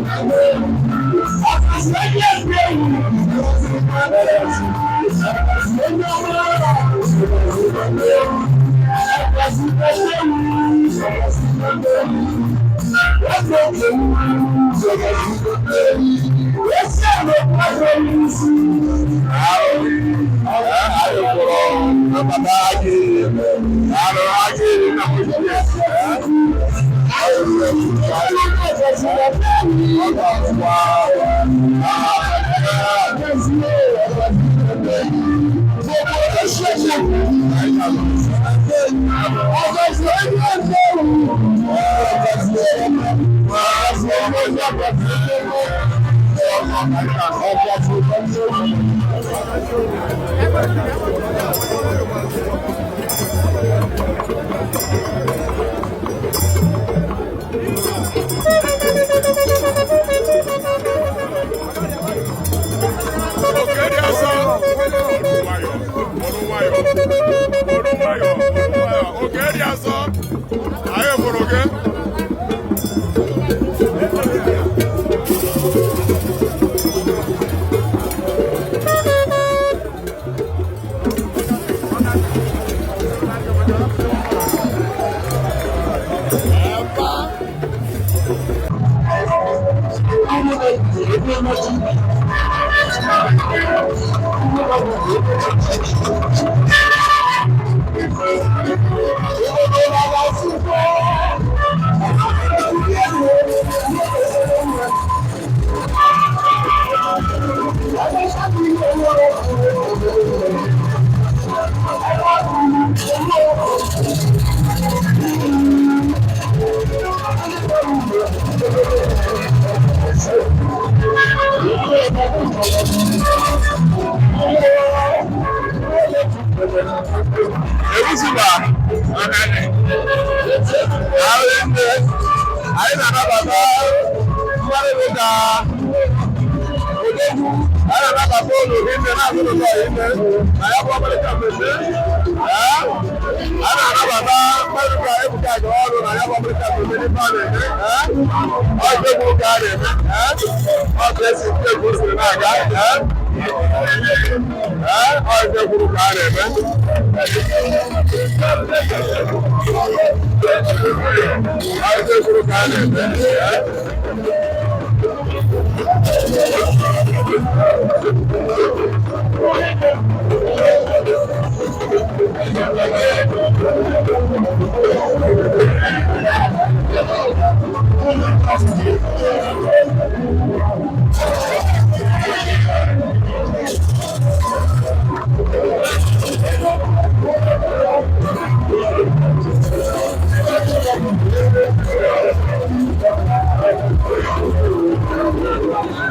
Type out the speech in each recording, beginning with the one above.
Anyị kwụrụ nabata aka arụ aka iri na Anyị hụrụ gị. Ebusiba, anyị na-anabata mmadụ dịka odogwu, anyị na-anabata ụlọ ime na-azụ ụlọ ime na ya bụ ọmarịcha mmemme. Ee, a na-anabata mmadụ dịka Ebuka Agụrụ na ya bụ ọmarịcha mmemme n'ife a na-eme. Ee, ọ bụ egwu ka a na-eme. Ee, ọ bụ esi ndị egwu siri na-aga. Ee, ee, ọ bụ egwu ka a na-eme. Ọ bụ egwu ka a na-eme. Ee.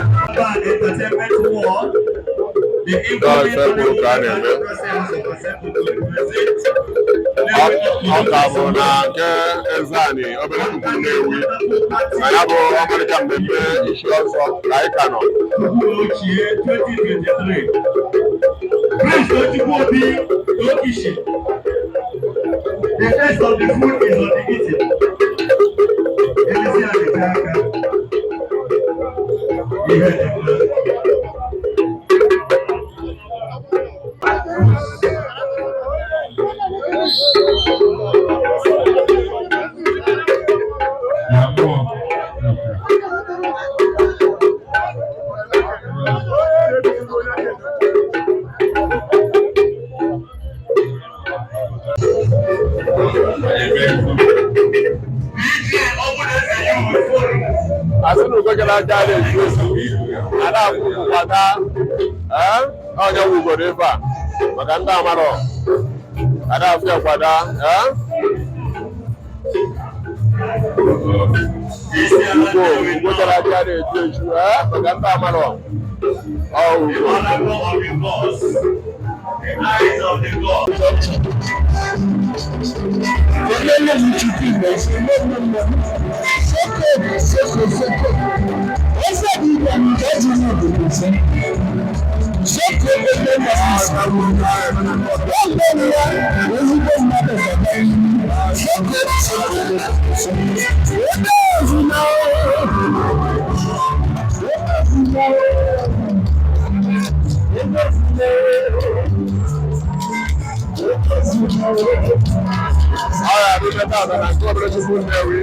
Entertainment World, the Ife kwuru ka a na-eme. Ọ ka bụ na nke Ezeani obere nnukwu Nnewi na ya bụ ọmarịcha mmemme ichi ọzọ ka anyị ka nọ. Ochie 2023. Prince Ojukwu Obi Okishi. The taste of the food is on the eating. Elisi adịcha aka. Ihe dị mma. Na mmụọ. Okay. Asị na ugo gara aga na-ezu ezu a na-akwụ ụkwụ. Ee, onye nwe ugoro ebe a maka ndị amarọ a na-afụ ya kwada. Ee, ugo ugo gara aga na-eju eju. Ee, maka ndị amarọ ọ The ugo. oracle of the gods. The eyes of the gods. Soko, soko, soko. Eze dị igwe nke eji n'obodo ise. Soko ebe mmasị. Ọgbọ́n ya ezigbo mmadụ gaba ihu. Soko, soko, soko. Ebe ozu na Ọ ya adị meta ada na nke obere Chukwu Nnewi.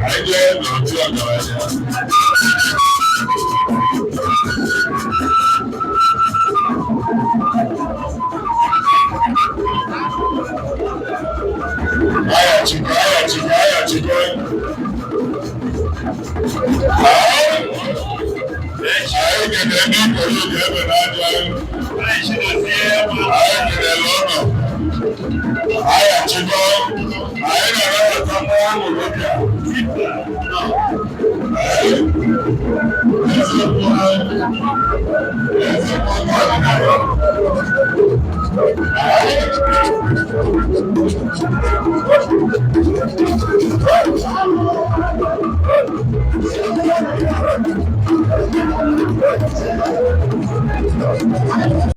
Anyị jee n'otu ọgaranya. Ayachike, ayachike, ayachike. Anyị kere ndị ikoro ga-ebe n'aja. Anyị kere ụlọ. Ayachike, anyị na-anabata nwa ahụ nwoke a. Eziokwu eziokwu.